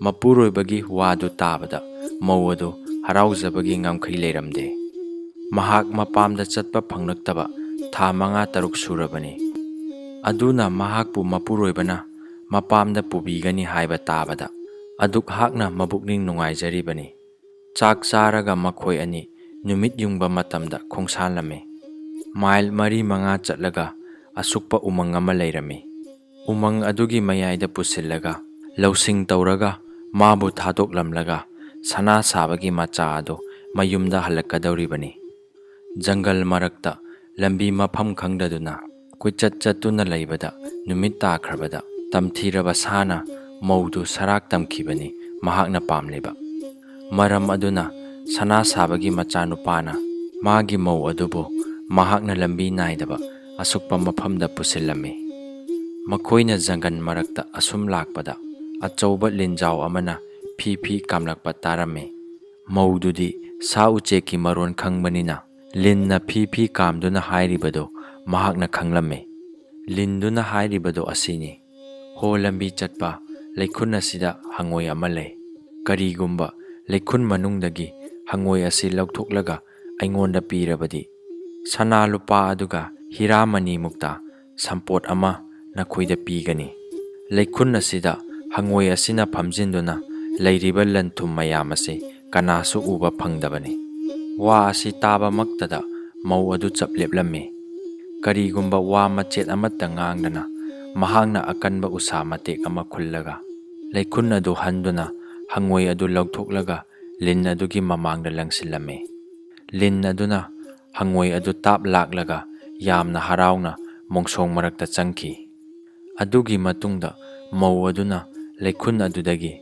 ꯃꯄꯨꯔꯣꯏꯕꯒꯤ ꯋꯥꯗꯨ ꯇꯥꯕꯗ ꯃꯧ ꯑꯗꯨ ꯍꯔꯥꯎꯖꯕꯒꯤ ꯉꯝꯈꯩ ꯂꯩꯔꯝꯗꯦ꯫ ꯃꯍꯥꯛ ꯃꯄꯥꯝꯗ ꯆꯠꯄ ꯐꯪꯂꯛꯇꯕ ꯊꯥ ꯃꯉꯥ ꯇꯔꯨꯛ ꯁꯨꯔꯕꯅꯤ꯫ ꯑꯗꯨꯅ ꯃꯍꯥꯛꯄꯨ ꯃꯄꯨꯔꯣꯏꯕꯅ ꯃꯄꯥꯝꯗ ꯄꯨꯕꯤꯒꯅꯤ ꯍꯥꯏꯕ ꯇꯥꯕꯗ ꯑꯗꯨꯛ ꯍꯥꯛꯅ ꯃꯕꯨꯛꯅꯤꯡ ꯅꯨꯡꯉꯥꯏꯖꯔꯤꯕꯅꯤ꯫ ꯆꯥꯛ ꯆꯥꯔꯒ ꯃꯈꯣꯏ ꯑꯅꯤ ꯅꯨꯃꯤꯠ ꯌꯨꯡꯕ ꯃꯇꯝꯗ ꯈꯣꯡꯁꯥꯜꯂꯝꯃꯤ꯫ ꯃꯥꯏꯜ ꯃꯔꯤ ꯃꯉꯥ ꯆꯠꯂꯒ ꯑꯁꯨꯛꯄ ꯎꯃꯪ ꯑꯃ ꯂꯩꯔꯝꯃꯤ꯫ ꯎꯃꯪ ꯑꯗꯨꯒꯤ ꯃꯌꯥꯏꯗ ꯄꯨꯁꯤꯜꯂꯒ ꯂꯧꯁꯤꯡ ꯇꯧꯔꯒ ꯃꯥꯕꯨ ꯊꯥꯗꯣꯛꯂꯝꯂꯒ ꯁꯅꯥ ꯁꯥꯕꯒꯤ ꯃꯆꯥ ꯑꯗꯨ ꯃꯌꯨꯝꯗ ꯍꯜꯂꯛꯀꯗꯧꯔꯤꯕꯅꯤ꯫ ꯖꯪꯒꯜ ꯃꯔꯛꯇ ꯂꯝꯕꯤ ꯃꯐꯝ ꯈꯪꯗꯗꯨꯅ ꯀꯣꯏꯆꯠ ꯆꯠꯇꯨꯅ ꯂꯩꯕꯗ ꯅꯨꯃꯤꯠ ꯇꯥꯈ꯭ꯔꯕꯗ ꯇꯝꯊꯤꯔꯕ ꯁꯥꯅ ꯃꯧꯗꯨ ꯁꯔꯥꯛ ꯇꯝꯈꯤꯕꯅꯤ ꯃꯍꯥꯛꯅ ꯄꯥꯝꯂꯤꯕ꯫ ꯃꯔꯝ ꯑꯗꯨꯅ ꯁꯅꯥ ꯁꯥꯕꯒꯤ ꯃꯆꯥꯅꯨꯄꯥꯅ ꯃꯥꯒꯤ ꯃꯧ ꯑꯗꯨꯕꯨ ꯃꯍꯥꯛꯅ ꯂꯝꯕꯤ ꯅꯥꯏꯗꯕ ꯑꯁꯨꯛꯄ ꯃꯐꯝꯗ ꯄꯨꯁꯤꯜꯂꯝꯃꯤ꯫ ꯃꯈꯣꯏꯅ ꯖꯪꯒꯜ ꯃꯔꯛꯇ ꯑꯁꯨꯝ ꯂꯥꯛꯄꯗ ꯑꯆꯧꯕ ꯂꯤꯟꯖꯥꯎ ꯑꯃꯅ ꯐꯤ ꯐꯤ ꯀꯥꯝꯂꯛꯄ ꯇꯥꯔꯝꯃꯤ꯫ ꯃꯧꯗꯨꯗꯤ ꯁꯥ ꯎꯆꯦꯛꯀꯤ ꯃꯔꯣꯟ ꯈꯪꯕꯅꯤꯅ ꯂꯤꯟꯅ ꯐꯤ ꯐꯤ ꯀꯥꯝꯗꯨꯅ ꯍꯥꯏꯔꯤꯕꯗꯨ ꯃꯍꯥꯛꯅ ꯈꯪꯂꯝꯃꯤ꯫ ꯂꯤꯟꯗꯨꯅ ꯍꯥꯏꯔꯤꯕꯗꯨ ꯑꯁꯤꯅꯤ, "ꯍꯣ ꯂꯝꯕꯤ ꯆꯠꯄ, ꯂꯩꯈꯨꯟ ꯑꯁꯤꯗ ꯍꯪꯉꯣꯏ ꯑꯃ ꯂꯩ꯫ ꯀꯔꯤꯒꯨꯝꯕ ꯂꯩꯈꯨꯟ ꯃꯅꯨꯡꯗꯒꯤ ꯍꯪꯉꯣꯏ ꯑꯁꯤ ꯂꯧꯊꯣꯛꯂꯒ ꯑꯩꯉꯣꯟꯗ ꯄꯤꯔꯕꯗꯤ ꯁꯅꯥ ꯂꯨꯄꯥ ꯑꯗꯨꯒ ꯍꯤꯔꯥꯃꯅꯤ ꯃꯨꯛꯇ ꯁꯝꯄꯣꯠ ꯑꯃ ꯅꯈꯣꯏꯗ ꯄꯤꯒꯅꯤ꯫ ꯂꯩꯈꯨꯟ ꯑꯁꯤꯗ ꯍꯪꯉꯣꯏ ꯑꯁꯤꯅ ꯐꯝꯖꯤꯟꯗꯨꯅ ꯂꯩꯔꯤꯕ ꯂꯟ ꯊꯨꯝ ꯃꯌꯥꯝ ꯑꯁꯤ ꯀꯅꯥꯁꯨ ꯎꯕ ꯐꯪꯗꯕꯅꯤ꯫ ꯋꯥ ꯑꯁꯤ ꯇꯥꯕꯃꯛꯇꯗ ꯃꯧ ꯑꯗꯨ ꯆꯞ ꯂꯦꯞꯂꯝꯃꯤ꯫ ꯀꯔꯤꯒꯨꯝꯕ ꯋꯥ ꯃꯆꯦꯠ ꯑꯃꯠꯇ ꯉꯥꯡꯗꯅ ꯃꯍꯥꯛꯅ ꯑꯀꯟꯕ ꯎꯁꯥ ꯃꯇꯦꯛ ꯑꯃ ꯈꯨꯜꯂꯒ ꯂꯩꯈꯨꯟ ꯑꯗꯨ ꯍꯟꯗꯨꯅ ꯍꯪꯉꯣꯏ ꯑꯗꯨ ꯂꯧꯊꯣꯛꯂꯒ ꯂꯤꯟ ꯑꯗꯨꯒꯤ ꯃꯃꯥꯡꯗ ꯂꯪꯁꯤꯜꯂꯝꯃꯤ꯫ ꯂꯤꯟ ꯑꯗꯨꯅ ꯍꯪꯉꯣꯏ ꯑꯗꯨ ꯇꯥꯞ ꯂꯥꯛꯂꯒ ꯌꯥꯝꯅ ꯍꯔꯥꯎꯅ ꯃꯣꯡꯁꯣꯡ ꯃꯔꯛꯇ ꯆꯪꯈꯤ꯫ ꯑꯗꯨꯒꯤ ꯃꯇꯨꯡꯗ ꯃꯧ ꯑꯗꯨꯅ ꯂꯩꯈꯨꯟ ꯑꯗꯨꯗꯒꯤ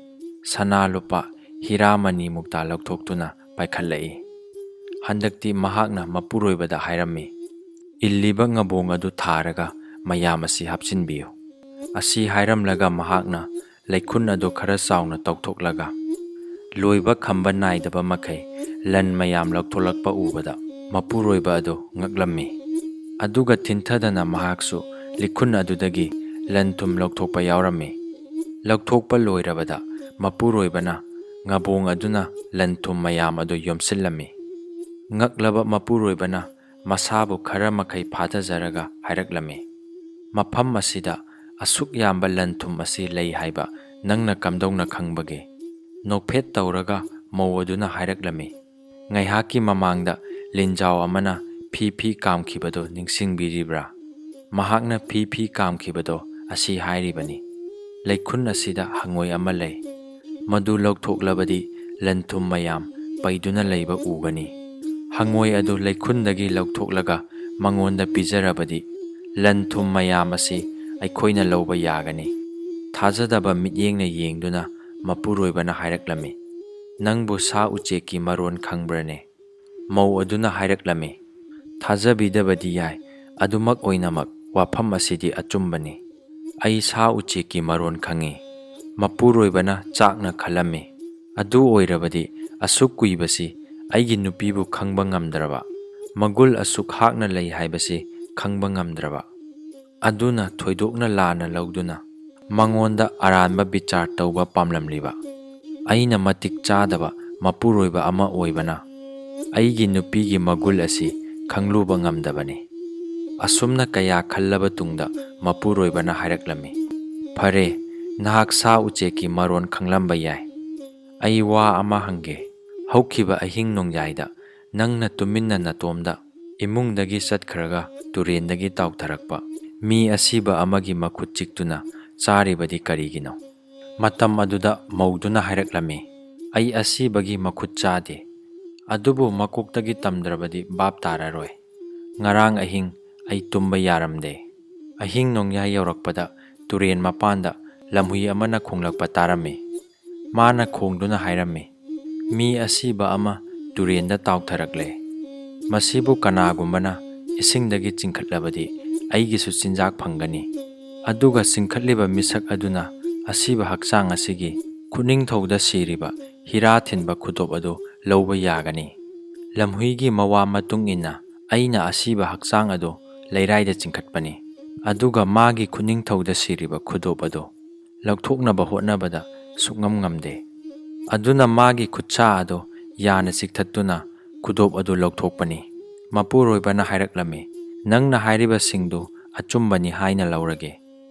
ꯁꯅꯥ ꯂꯨꯄꯥ ꯍꯤꯔꯥ ꯃꯅꯤ ꯃꯨꯛꯇꯥ ꯂꯧꯊꯣꯛꯇꯨꯅ ꯄꯥꯏꯈꯠꯂꯛꯏ꯫ ꯍꯟꯗꯛꯇꯤ ꯃꯍꯥꯛꯅ ꯃꯄꯨꯔꯣꯏꯕꯗ ꯍꯥꯏꯔꯝꯃꯤ, "ꯏꯜꯂꯤꯕ ꯉꯕꯣꯡ ꯑꯗꯨ ꯊꯥꯔꯒ ꯃꯌꯥꯝ ꯑꯁꯤ ꯍꯥꯞꯆꯤꯟꯕꯤꯌꯨ"꯫ ꯑꯁꯤ ꯍꯥꯏꯔꯝꯂꯒ ꯃꯍꯥꯛꯅ ꯂꯩꯈꯨꯟ ꯑꯗꯨ ꯈꯔ ꯆꯥꯎꯅ ꯇꯧꯊꯣꯛꯂꯒ ꯂꯣꯏꯕ ꯈꯝꯕ ꯅꯥꯏꯗꯕ ꯃꯈꯩ ꯂꯟ ꯃꯌꯥꯝ ꯂꯧꯊꯣꯛꯂꯛꯄ ꯎꯕꯗ ꯃꯄꯨꯔꯣꯏꯕ ꯑꯗꯨ ꯉꯛꯂꯝꯃꯤ꯫ ꯑꯗꯨꯒ ꯊꯤꯟꯊꯗꯅ ꯃꯍꯥꯛꯁꯨ ꯂꯤꯈꯨꯟ ꯑꯗꯨꯗꯒꯤ ꯂꯟ ꯊꯨꯝ ꯂꯧꯊꯣꯛꯄ ꯌꯥꯎꯔꯝꯃꯤ꯫ ꯂꯧꯊꯣꯛꯄ ꯂꯣꯏꯔꯕꯗ ꯃꯄꯨꯔꯣꯏꯕꯅ ꯉꯕꯣꯡ ꯑꯗꯨꯅ ꯂꯟ ꯊꯨꯝ ꯃꯌꯥꯝ ꯑꯗꯨ ꯌꯣꯝꯁꯤꯜꯂꯝꯃꯤ꯫ ꯉꯛꯂꯕ ꯃꯄꯨꯔꯣꯏꯕꯅ ꯃꯁꯥꯕꯨ ꯈꯔ ꯃꯈꯩ ꯐꯥꯊꯖꯔꯒ ꯍꯥꯏꯔꯛꯂꯝꯃꯤ, "ꯃꯐꯝ ꯑꯁꯤꯗ ꯑꯁꯨꯛ ꯌꯥꯝꯕ ꯂꯟ ꯊꯨꯝ ꯑꯁꯤ ꯂꯩ ꯍꯥꯏꯕ ꯅꯪꯅ ꯀꯝꯗꯧꯅ ꯈꯪꯕꯒꯦ?" ꯅꯣꯛꯐꯦꯠ ꯇꯧꯔꯒ ꯃꯧ ꯑꯗꯨꯅ ꯍꯥꯏꯔꯛꯂꯝꯃꯤ, "ꯉꯥꯏꯍꯥꯛꯀꯤ ꯃꯃꯥꯡꯗ ꯂꯤꯟꯖꯥꯎ ꯑꯃꯅ ꯐꯤ ꯐꯤ ꯀꯥꯝꯈꯤꯕꯗꯨ ꯅꯤꯡꯁꯤꯡꯕꯤꯔꯤꯕ꯭ꯔꯥ? ꯃꯍꯥꯛꯅ ꯐꯤ ꯐꯤ ꯀꯥꯝꯈꯤꯕꯗꯣ ꯑꯁꯤ ꯍꯥꯏꯔꯤꯕꯅꯤ, 'ꯂꯩꯈꯨꯟ ꯑꯁꯤꯗ ꯍꯪꯉꯣꯏ ꯑꯃ ꯂꯩ꯫ ꯃꯗꯨ ꯂꯧꯊꯣꯛꯂꯕꯗꯤ ꯂꯟ ꯊꯨꯝ ꯃꯌꯥꯝ ꯄꯩꯗꯨꯅ ꯂꯩꯕ ꯎꯒꯅꯤ꯫ ꯍꯪꯉꯣꯏ ꯑꯗꯨ ꯂꯩꯈꯨꯟꯗꯒꯤ ꯂꯧꯊꯣꯛꯂꯒ ꯃꯉꯣꯟꯗ ꯄꯤꯖꯔꯕꯗꯤ ꯂꯟ ꯊꯨꯝ ꯃꯌꯥꯝ ꯑꯁꯤ ꯑꯩꯈꯣꯏꯅ ꯂꯧꯕ ꯌꯥꯒꯅꯤ"꯫ ꯊꯥꯖꯗꯕ ꯃꯤꯠꯌꯦꯡꯅ ꯌꯦꯡꯗꯨꯅ ꯃꯄꯨꯔꯣꯏꯕꯅ ꯍꯥꯏꯔꯛꯂꯝꯃꯤ, "ꯅꯪꯕꯨ ꯁꯥ ꯎꯆꯦꯛꯀꯤ ꯃꯔꯣꯟ ꯈꯪꯕ꯭ꯔꯅꯦ?" ꯃꯧ ꯑꯗꯨꯅ ꯍꯥꯏꯔꯛꯂꯝꯃꯤ, "ꯊꯥꯖꯕꯤꯗꯕꯗꯤ ꯌꯥꯏ, ꯑꯗꯨꯃꯛ ꯑꯣꯏꯅꯃꯛ ꯋꯥꯐꯝ ꯑꯁꯤꯗꯤ ꯑꯆꯨꯝꯕꯅꯤ꯫ ꯑꯩ ꯁꯥ ꯎꯆꯦꯛꯀꯤ ꯃꯔꯣꯟ ꯈꯪꯏ"꯫ ꯃꯄꯨꯔꯣꯏꯕꯅ ꯆꯥꯛꯅ ꯈꯜꯂꯝꯃꯤ, "ꯑꯗꯨ ꯑꯣꯏꯔꯕꯗꯤ ꯑꯁꯨꯛ ꯀꯨꯏꯕꯁꯤ ꯑꯩꯒꯤ ꯅꯨꯄꯤꯕꯨ ꯈꯪꯕ ꯉꯝꯗ꯭ꯔꯕ, ꯃꯒꯨꯜ ꯑꯁꯨꯛ ꯍꯥꯛꯅ ꯂꯩ ꯍꯥꯏꯕꯁꯤ ꯈꯪꯕ ꯉꯝꯗ꯭ꯔꯕ, ꯑꯗꯨꯅ ꯊꯣꯏꯗꯣꯛꯅ ꯂꯥꯟꯅ ꯂꯧꯗꯨꯅ ꯃꯉꯣꯟꯗ ꯑꯔꯥꯟꯕ ꯕꯤꯆꯥꯔ ꯇꯧꯕ ꯄꯥꯝꯂꯝꯂꯤꯕ ꯑꯩꯅ ꯃꯇꯤꯛ ꯆꯥꯗꯕ ꯃꯄꯨꯔꯣꯏꯕ ꯑꯃ ꯑꯣꯏꯕꯅ ꯑꯩꯒꯤ ꯅꯨꯄꯤꯒꯤ ꯃꯒꯨꯜ ꯑꯁꯤ ꯈꯪꯂꯨꯕ ꯉꯝꯗꯕꯅꯤ"꯫ ꯑꯁꯨꯝꯅ ꯀꯌꯥ ꯈꯜꯂꯕ ꯇꯨꯡꯗ ꯃꯄꯨꯔꯣꯏꯕꯅ ꯍꯥꯏꯔꯛꯂꯝꯃꯤ, "ꯐꯔꯦ, ꯅꯍꯥꯛ ꯁꯥ ꯎꯆꯦꯛꯀꯤ ꯃꯔꯣꯟ ꯈꯪꯂꯝꯕ ꯌꯥꯏ꯫ ꯑꯩ ꯋꯥ ꯑꯃ ꯍꯪꯒꯦ꯫ ꯍꯧꯈꯤꯕ ꯑꯍꯤꯡ ꯅꯣꯡꯌꯥꯏꯗ ꯅꯪꯅ ꯇꯨꯃꯤꯟꯅ ꯅꯇꯣꯝꯗ ꯏꯃꯨꯡꯗꯒꯤ ꯆꯠꯈ꯭ꯔꯒ ꯇꯨꯔꯦꯟꯗꯒꯤ ꯇꯥꯎꯊꯔꯛꯄ ꯃꯤ ꯑꯁꯤꯕ ꯑꯃꯒꯤ ꯃꯈꯨꯠ ꯆꯤꯛꯇꯨꯅ ꯆꯥꯔꯤꯕꯗꯤ ꯀꯔꯤꯒꯤꯅꯣ?" ꯃꯇꯝ ꯑꯗꯨꯗ ꯃꯧꯗꯨꯅ ꯍꯥꯏꯔꯛꯂꯝꯃꯤ, "ꯑꯩ ꯑꯁꯤꯕꯒꯤ ꯃꯈꯨꯠ ꯆꯥꯗꯦ, ꯑꯗꯨꯕꯨ ꯃꯀꯣꯛꯇꯒꯤ ꯇꯝꯗ꯭ꯔꯕꯗꯤ ꯚꯥꯞ ꯇꯥꯔꯔꯣꯏ꯫ ꯉꯔꯥꯡ ꯑꯍꯤꯡ ꯑꯩ ꯇꯨꯝꯕ ꯌꯥꯔꯝꯗꯦ꯫ ꯑꯍꯤꯡ ꯅꯣꯡꯌꯥꯏ ꯌꯧꯔꯛꯄꯗ ꯇꯨꯔꯦꯟ ꯃꯄꯥꯟꯗ ꯂꯝꯍꯨꯏ ꯑꯃꯅ ꯈꯣꯡꯂꯛꯄ ꯇꯥꯔꯝꯃꯤ꯫ ꯃꯥꯅ ꯈꯣꯡꯗꯨꯅ ꯍꯥꯏꯔꯝꯃꯤ, 'ꯃꯤ ꯑꯁꯤꯕ ꯑꯃ ꯇꯨꯔꯦꯟꯗ ꯇꯥꯎꯊꯔꯛꯂꯦ꯫ ꯃꯁꯤꯕꯨ ꯀꯅꯥꯒꯨꯝꯕꯅ ꯏꯁꯤꯡꯗꯒꯤ ꯆꯤꯡꯈꯠꯂꯕꯗꯤ ꯑꯩꯒꯤꯁꯨ ꯆꯤꯟꯖꯥꯛ ꯐꯪꯒꯅꯤ.' ꯑꯗꯨꯒ ꯆꯤꯡꯈꯠꯂꯤꯕ ꯃꯤꯁꯛ ꯑꯗꯨꯅ ꯑꯁꯤꯕ ꯍꯛꯆꯥꯡ ꯑꯁꯤꯒꯤ ꯈꯨꯠꯅꯤꯡꯊꯧꯗ ꯁꯤꯔꯤꯕ ꯍꯤꯔꯥ ꯊꯤꯟꯕ ꯈꯨꯗꯣꯞ ꯑꯗꯨ ꯂꯧꯕ ꯌꯥꯒꯅꯤ꯫ ꯂꯝꯍꯨꯏꯒꯤ ꯃꯋꯥ ꯃꯇꯨꯡ ꯏꯟꯅ ꯑꯩꯅ ꯑꯁꯤꯕ ꯍꯛꯆꯥꯡ ꯑꯗꯨ ꯂꯩꯔꯥꯏꯗ ꯆꯤꯡꯈꯠꯄꯅꯤ, ꯑꯗꯨꯒ ꯃꯥꯒꯤ ꯈꯨꯠꯅꯤꯡꯊꯧꯗ ꯁꯤꯔꯤꯕ ꯈꯨꯗꯣꯞ ꯑꯗꯨ ꯂꯧꯊꯣꯛꯅꯕ ꯍꯣꯠꯅꯕꯗ ꯁꯨꯛꯉꯝ ꯉꯝꯗꯦ꯫ ꯑꯗꯨꯅ ꯃꯥꯒꯤ ꯈꯨꯠꯁꯥ ꯑꯗꯨ ꯌꯥꯅ ꯆꯤꯛꯊꯠꯇꯨꯅ ꯈꯨꯗꯣꯞ ꯑꯗꯨ ꯂꯧꯊꯣꯛꯄꯅꯤ꯫ ꯃꯄꯨꯔꯣꯏꯕꯅ ꯍꯥꯏꯔꯛꯂꯝꯃꯤ, "ꯅꯪꯅ ꯍꯥꯏꯔꯤꯕꯁꯤꯡꯗꯨ ꯑꯆꯨꯝꯕꯅꯤ ꯍꯥꯏꯅ ꯂꯧꯔꯒꯦ꯫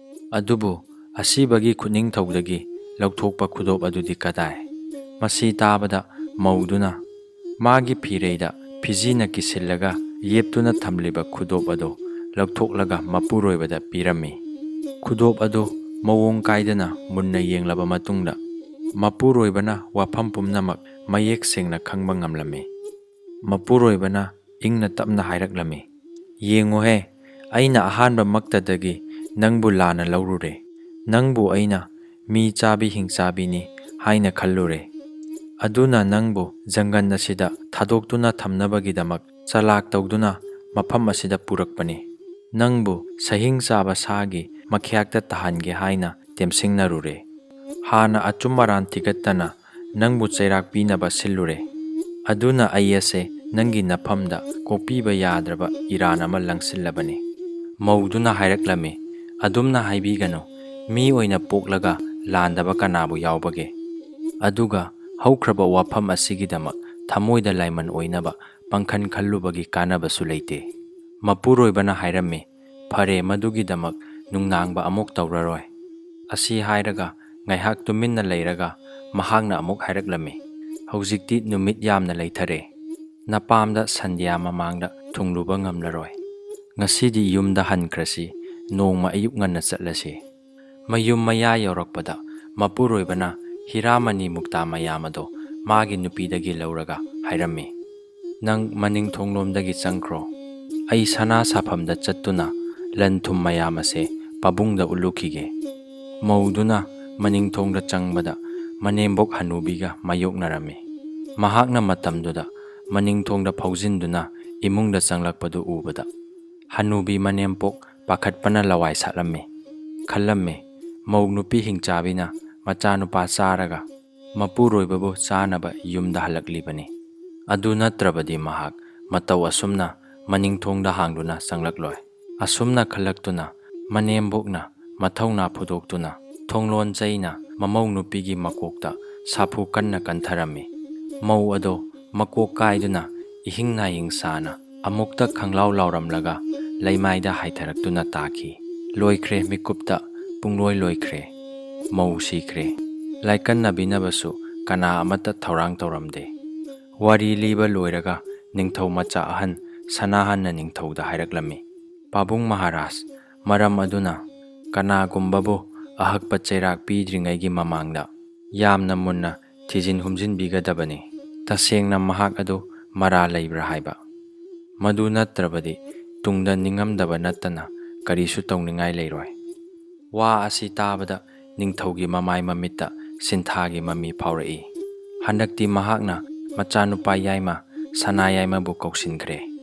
ꯑꯗꯨꯕꯨ ꯑꯁꯤꯕꯒꯤ ꯈꯨꯠꯅꯤꯡꯊꯧꯗꯒꯤ ꯂꯧꯊꯣꯛꯄ ꯈꯨꯗꯣꯞ ꯑꯗꯨꯗꯤ ꯀꯗꯥꯏ?" ꯃꯁꯤ ꯇꯥꯕꯗ ꯃꯧꯗꯨꯅ ꯃꯥꯒꯤ ꯐꯤꯔꯩꯗ ꯐꯤꯖꯤꯅ ꯀꯤꯁꯤꯜꯂꯒ ꯌꯦꯞꯇꯨꯅ ꯊꯝꯂꯤꯕ ꯈꯨꯗꯣꯞ ꯑꯗꯨ ꯂꯧꯊꯣꯛꯂꯒ ꯃꯄꯨꯔꯣꯏꯕꯗ ꯄꯤꯔꯝꯃꯤ꯫ ꯈꯨꯗꯣꯞ ꯑꯗꯨ ꯃꯑꯣꯡ ꯀꯥꯏꯗꯅ ꯃꯨꯟꯅ ꯌꯦꯡꯂꯕ ꯃꯇꯨꯡꯗ, ꯃꯄꯨꯔꯣꯏꯕꯅ ꯋꯥꯐꯝ ꯄꯨꯝꯅꯃꯛ ꯃꯌꯦꯛ ꯁꯦꯡꯅ ꯈꯪꯕ ꯉꯝꯂꯝꯃꯤ꯫ ꯃꯄꯨꯔꯣꯏꯕꯅ ꯏꯪꯅ ꯇꯞꯅ ꯍꯥꯏꯔꯛꯂꯝꯃꯤ, "ꯌꯦꯡꯉꯨꯍꯦ, ꯑꯩꯅ ꯑꯍꯥꯟꯕꯃꯛꯇꯗꯒꯤ ꯅꯪꯕꯨ ꯂꯥꯟꯅ ꯂꯧꯔꯨꯔꯦ꯫ ꯅꯪꯕꯨ ꯑꯩꯅ ꯃꯤ ꯆꯥꯕꯤ ꯍꯤꯡꯆꯥꯕꯤꯅꯤ ꯍꯥꯏꯅ ꯈꯜꯂꯨꯔꯦ꯫ ꯑꯗꯨꯅ ꯅꯪꯕꯨ ꯖꯪꯒꯜ ꯑꯁꯤꯗ ꯊꯥꯗꯣꯛꯇꯨꯅ ꯊꯝꯅꯕꯒꯤꯗꯃꯛ ꯆꯂꯥꯛ ꯇꯧꯗꯨꯅ ꯃꯐꯝ ꯑꯁꯤꯗ ꯄꯨꯔꯛꯄꯅꯤ꯫ ꯅꯪꯕꯨ ꯁꯍꯤꯡ ꯆꯥꯕ ꯁꯥꯒꯤ ꯃꯈ꯭ꯌꯥꯛꯇ ꯇꯥꯍꯟꯒꯦ ꯍꯥꯏꯅ ꯇꯦꯝꯁꯤꯡꯅꯔꯨꯔꯦ꯫ ꯍꯥꯟꯅ ꯑꯆꯨꯝ ꯑꯔꯥꯟ ꯊꯤꯒꯠꯇꯅ ꯅꯪꯕꯨ ꯆꯩꯔꯥꯛ ꯄꯤꯅꯕ ꯁꯤꯜꯂꯨꯔꯦ꯫ ꯑꯗꯨꯅ ꯑꯩ ꯑꯁꯦ ꯅꯪꯒꯤ ꯅꯐꯝꯗ ꯀꯣꯛꯄꯤꯕ ꯌꯥꯗ꯭ꯔꯕ ꯏꯔꯥꯟ ꯑꯃ ꯂꯪꯁꯤꯜꯂꯕꯅꯤ꯫" ꯃꯧꯗꯨꯅ ꯍꯥꯏꯔꯛꯂꯝꯃꯤ, "ꯑꯗꯨꯝꯅ ꯍꯥꯏꯕꯤꯒꯅꯨ꯫ ꯃꯤ ꯑꯣꯏꯅ ꯄꯣꯛꯂꯒ ꯂꯥꯟꯗꯕ ꯀꯅꯥꯕꯨ ꯌꯥꯎꯕꯒꯦ? ꯑꯗꯨꯒ ꯍꯧꯈ꯭ꯔꯕ ꯋꯥꯐꯝ ꯑꯁꯤꯒꯤꯗꯃꯛ ꯊꯃꯣꯏꯗ ꯂꯥꯏꯃꯟ ꯑꯣꯏꯅꯕ ꯄꯥꯡꯈꯟ ꯈꯜꯂꯨꯕꯒꯤ ꯀꯥꯟꯅꯕꯁꯨ ꯂꯩꯇꯦ꯫ ꯃꯄꯨꯔꯣꯏꯕꯅ ꯍꯥꯏꯔꯝꯃꯤ, "ꯐꯔꯦ, ꯃꯗꯨꯒꯤꯗꯃꯛ ꯅꯨꯡꯅꯥꯡꯕ ꯑꯃꯨꯛ ꯇꯧꯔꯔꯣꯏ"꯫ ꯑꯁꯤ ꯍꯥꯏꯔꯒ ꯉꯥꯏꯍꯥꯛ ꯇꯨꯃꯤꯟꯅ ꯂꯩꯔꯒ ꯃꯍꯥꯛꯅ ꯑꯃꯨꯛ ꯍꯥꯏꯔꯛꯂꯝꯃꯤ, "ꯍꯧꯖꯤꯛꯇꯤ ꯅꯨꯃꯤꯠ ꯌꯥꯝꯅ ꯂꯩꯊꯔꯦ꯫ ꯅꯄꯥꯝꯗ ꯁꯟꯙ꯭ꯌꯥ ꯃꯃꯥꯡꯗ ꯊꯨꯡꯂꯨꯕ ꯉꯝꯂꯔꯣꯏ꯫ ꯉꯁꯤꯗꯤ ꯌꯨꯝꯗ ꯍꯟꯈ꯭ꯔꯁꯤ, ꯅꯣꯡꯃ ꯑꯌꯨꯛ ꯉꯟꯅ ꯆꯠꯂꯁꯤ"꯫ ꯃꯌꯨꯝ ꯃꯌꯥ ꯌꯧꯔꯛꯄꯗ ꯃꯄꯨꯔꯣꯏꯕꯅ ꯍꯤꯔꯥꯃꯅꯤ ꯃꯨꯛꯇꯥ ꯃꯌꯥꯝ ꯑꯗꯣ ꯃꯥꯒꯤ ꯅꯨꯄꯤꯗꯒꯤ ꯂꯧꯔꯒ ꯍꯥꯏꯔꯝꯃꯤ, "ꯅꯪ ꯃꯅꯤꯡ ꯊꯣꯡꯂꯣꯝꯗꯒꯤ ꯆꯪꯈ꯭ꯔꯣ꯫ ꯑꯩ ꯁꯅꯥ ꯁꯥꯐꯝꯗ ꯆꯠꯇꯨꯅ ꯂꯟ ꯊꯨꯝ ꯃꯌꯥꯝ ꯑꯁꯦ ꯄꯥꯕꯨꯡꯗ ꯎꯠꯂꯨꯈꯤꯒꯦ"꯫ ꯃꯧꯗꯨꯅ ꯃꯅꯤꯡ ꯊꯣꯡꯗ ꯆꯪꯕꯗ ꯃꯅꯦꯝꯕꯣꯛ ꯍꯅꯨꯕꯤꯒ ꯃꯥꯌꯣꯛꯅꯔꯝꯃꯤ꯫ ꯃꯍꯥꯛꯅ ꯃꯇꯝꯗꯨꯗ ꯃꯅꯤꯡ ꯊꯣꯡꯗ ꯐꯥꯎꯖꯤꯟꯗꯨꯅ ꯏꯃꯨꯡꯗ ꯆꯪꯂꯛꯄꯗꯨ ꯎꯕꯗ ꯍꯅꯨꯕꯤ ꯃꯅꯦꯝꯄꯣꯛ ꯄꯥꯈꯠꯄꯅ ꯂꯋꯥꯏ ꯁꯥꯠꯂꯝꯃꯤ꯫ ꯈꯜꯂꯝꯃꯤ, ꯃꯧ ꯅꯨꯄꯤ ꯍꯤꯡꯆꯥꯕꯤꯅ ꯃꯆꯥꯅꯨꯄꯥ ꯆꯥꯔꯒ ꯃꯄꯨꯔꯣꯏꯕꯕꯨ ꯆꯥꯅꯕ ꯌꯨꯝꯗ ꯍꯜꯂꯛꯂꯤꯕꯅꯤ꯫ ꯑꯗꯨ ꯅꯠꯇ꯭ꯔꯕꯗꯤ ꯃꯍꯥꯛ ꯃꯇꯧ ꯑꯁꯨꯝꯅ ꯃꯅꯤꯡ ꯊꯣꯡꯗ ꯍꯥꯡꯗꯨꯅ ꯆꯪꯂꯛꯂꯣꯏ꯫ ꯑꯁꯨꯝꯅ ꯈꯜꯂꯛꯇꯨꯅ ꯃꯅꯦꯝꯕꯣꯛꯅ ꯃꯊꯧꯅꯥ ꯐꯨꯗꯣꯛꯇꯨꯅ ꯊꯣꯡꯂꯣꯟ ꯆꯩꯅ ꯃꯃꯧ ꯅꯨꯄꯤꯒꯤ ꯃꯀꯣꯛꯇ ꯁꯥꯐꯨ ꯀꯟꯅ ꯀꯟꯊꯔꯝꯃꯤ꯫ ꯃꯧ ꯑꯗꯣ ꯃꯀꯣꯛ ꯀꯥꯏꯗꯨꯅ ꯏꯍꯤꯡ ꯅꯥꯍꯤꯡ ꯁꯥꯅ ꯑꯃꯨꯛꯇ ꯈꯪꯂꯥꯎ ꯂꯥꯎꯔꯝꯂꯒ ꯂꯩꯃꯥꯏꯗ ꯍꯥꯏꯊꯔꯛꯇꯨꯅ ꯇꯥꯈꯤ꯫ ꯂꯣꯏꯈ꯭ꯔꯦ, ꯃꯤꯀꯨꯞꯇ ꯄꯨꯡꯂꯣꯏ ꯂꯣꯏꯈ꯭ꯔꯦ꯫ ꯃꯧ ꯁꯤꯈ꯭ꯔꯦ꯫ ꯂꯥꯏꯀꯟꯅꯕꯤꯅꯕꯁꯨ ꯀꯅꯥ ꯑꯃꯠꯇ ꯊꯧꯔꯥꯡ ꯇꯧꯔꯝꯗꯦ꯫ ꯋꯥꯔꯤ ꯂꯤꯕ ꯂꯣꯏꯔꯒ ꯅꯤꯡꯊꯧ ꯃꯆꯥ ꯑꯍꯟ ꯁꯅꯥꯍꯟꯅ ꯅꯤꯡꯊꯧꯗ ꯍꯥꯏꯔꯛꯂꯝꯃꯤ, "ꯄꯥꯕꯨꯡ ꯃꯍꯥꯔꯥꯖ, ꯃꯔꯝ ꯑꯗꯨꯅ ꯀꯅꯥꯒꯨꯝꯕꯕꯨ ꯑꯍꯛꯄ ꯆꯩꯔꯥꯛ ꯄꯤꯗ꯭ꯔꯤꯉꯩꯒꯤ ꯃꯃꯥꯡꯗ ꯌꯥꯝꯅ ꯃꯨꯟꯅ ꯊꯤꯖꯤꯟ ꯍꯨꯝꯖꯤꯟꯕꯤꯒꯗꯕꯅꯤ꯫ ꯇꯁꯦꯡꯅ ꯃꯍꯥꯛ ꯑꯗꯨ ꯃꯔꯥ ꯂꯩꯕ꯭ꯔꯥ ꯍꯥꯏꯕ꯫ ꯃꯗꯨ ꯅꯠꯇ꯭ꯔꯕꯗꯤ ꯇꯨꯡꯗ ꯅꯤꯡꯉꯝꯗꯕ ꯅꯠꯇꯅ ꯀꯔꯤꯁꯨ ꯇꯧꯅꯤꯡꯉꯥꯏ ꯂꯩꯔꯣꯏ"꯫ ꯋꯥ ꯑꯁꯤ ꯇꯥꯕꯗ ꯅꯤꯡꯊꯧꯒꯤ ꯃꯃꯥꯏ ꯃꯃꯤꯠꯇ ꯁꯤꯟꯊꯥꯒꯤ ꯃꯃꯤ ꯐꯥꯎꯔꯛꯏ꯫ ꯍꯟꯗꯛꯇꯤ ꯃꯍꯥꯛꯅ ꯃꯆꯥꯅꯨꯄꯥ ꯌꯥꯏꯃ ꯁꯅꯥ ꯌꯥꯏꯃꯕꯨ ꯀꯧꯁꯤꯟꯈ꯭ꯔꯦ꯫